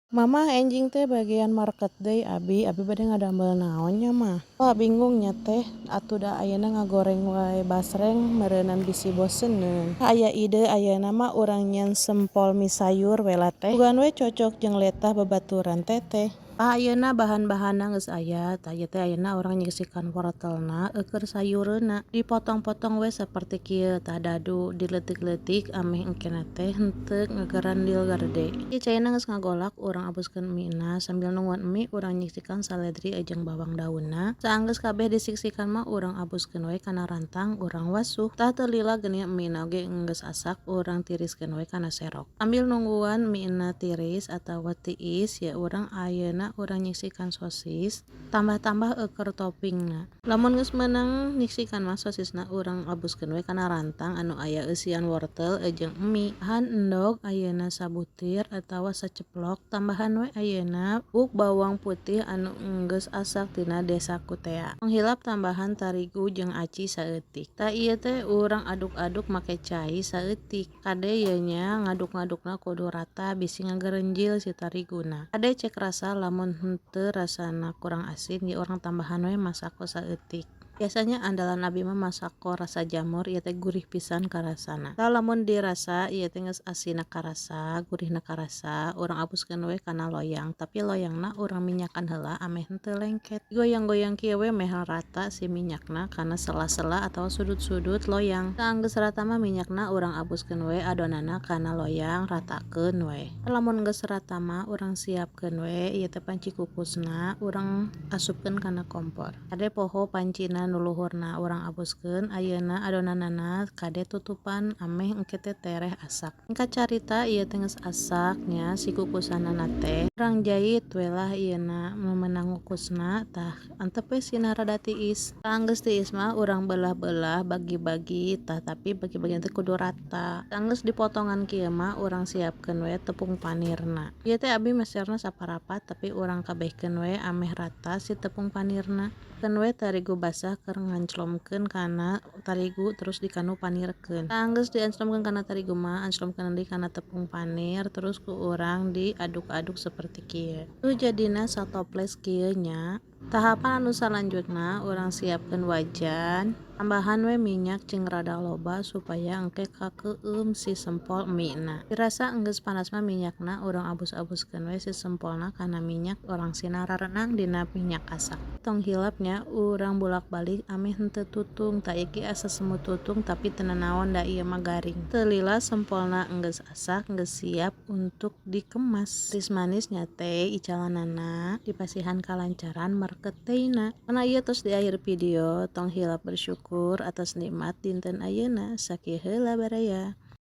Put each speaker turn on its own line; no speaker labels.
Mamah enjing teh bagian market deui abi, abi bade ngadamel naon nya, Mah? Wah, bingung nya teh, atuh da ayeuna ngagoreng wae basreng meureunan bisi boseneun. Aya ide ayeuna mah urang nyieun sempol mie sayur we lah, Teh. Sugan we cocok jeung letah babaturan Teteh. Ayeuna bahan-bahanna geus aya, tah ieu teh ayeuna urang nyiksikan wortelna eueuh sayureunna. Dipotong-potong we saperti kieu, tah, dadu dileutik-leutik ameh engkena teh henteu ngagarandil garede. Ieu caina geus ngagolak, urang abuskeun mie na. Sambil nungguan mie, urang nyiksikan saledri jeung bawang daunna. Saanggeus kabeh disiksikan mah, urang abuskeun we kana rantang, urang wasuh. Tah, teu lila geuning mie na oge geus asak, urang tiriskeun we kana serok. Sambil nungguan mie na tiris atawa tiis ya, urang ayeuna urang nyiksikan sosis, tambah-tambah eueuh toppingna. Lamun geus meunang nyiksikan mah, sosisna urang abuskeun we kana rantang anu aya eusian wortel jeung mie. Tambahan endog ayeuna sabutir atawa saceplok, tambahan we ayeuna buk bawang putih anu enggeus asak tina desa kutea. Tong hilap tambahan tarigu jeung aci saeutik. Tah, ieu teh urang aduk-aduk make cai saeutik. Kade ieu nya, ngaduk-ngadukna kudu rata bisi ngagerenjil si tariguna. Kade cek rasa, lamun henteu rasana kurang asin ieu urang tambahan we masako saeutik. Biasanya andalan abi mah masako rasa jamur, ieu teh gurih pisan karasana. Tah, lamun dirasa ieu teh geus asinna karasa, gurihna karasa, urang abuskeun we kana loyang, tapi loyangna urang minyakan heula ameh henteu lengket. Goyang-goyang kieu we meh rata si minyakna kana sela-sela atawa sudut-sudut loyang. Saanggeus rata mah minyakna, urang abuskeun we adonanna kana loyang, ratakeun we. Lamun geus rata mah, urang siapkeun we ieu teh panci kukusna, urang asupkeun kana kompor. Kade poho pancina nu luhurna, urang abuskeun ayeuna adonanana, kade tutupan ameh engke teh tereh asak. Singkat carita, ieu teh geus asak nya si kukusanana teh. Urang jait we lah ieuna nu meunang ngukusna. Tah, antep we sina rada tiis. Saanggeus tiis mah, urang belah-belah, bagi-bagi. Tah, tapi bagi-bagi teh kudu rata. Saanggeus dipotongan kieu mah, urang siapkeun we tepung panirna. Ieu teh abi meserna saparapat, tapi urang kabehkeun we ameh rata si tepung panirna. Keun we tarigu basah keur nganclomkeun kana tarigu, terus dikanu panirkeun. Saanggeus dianclomkeun kana tarigu mah, anclomkeun deui kana tepung panir, terus ku urang diaduk-aduk seperti kieu. Tuh, jadina satoples kieu nya. Tahapan anu salanjutna, urang siapkeun wajan, tambahan we minyak jeung rada loba supaya engke kakeueum si sempol mie na. Dirasa enggeus panas mah minyakna, urang abus-abuskeun we si sempolna kana minyak, urang sina rarenang dina minyak asak. Tong hilap nya, urang bulak-balik ameh henteu tutung. Tah, ieu ge asa semut tutung, tapi teu nanaon, da ieu mah garing. Teu lila sempolna enggeus asak, geus siap untuk dikemas. Laris manis nya, Teh, icalanana, dipasihan kalancaran market day-na. Karena ieu tos di akhir video, tong hilap bersyukur atas nikmat dinten ayeuna. Sakieu heula, baraya.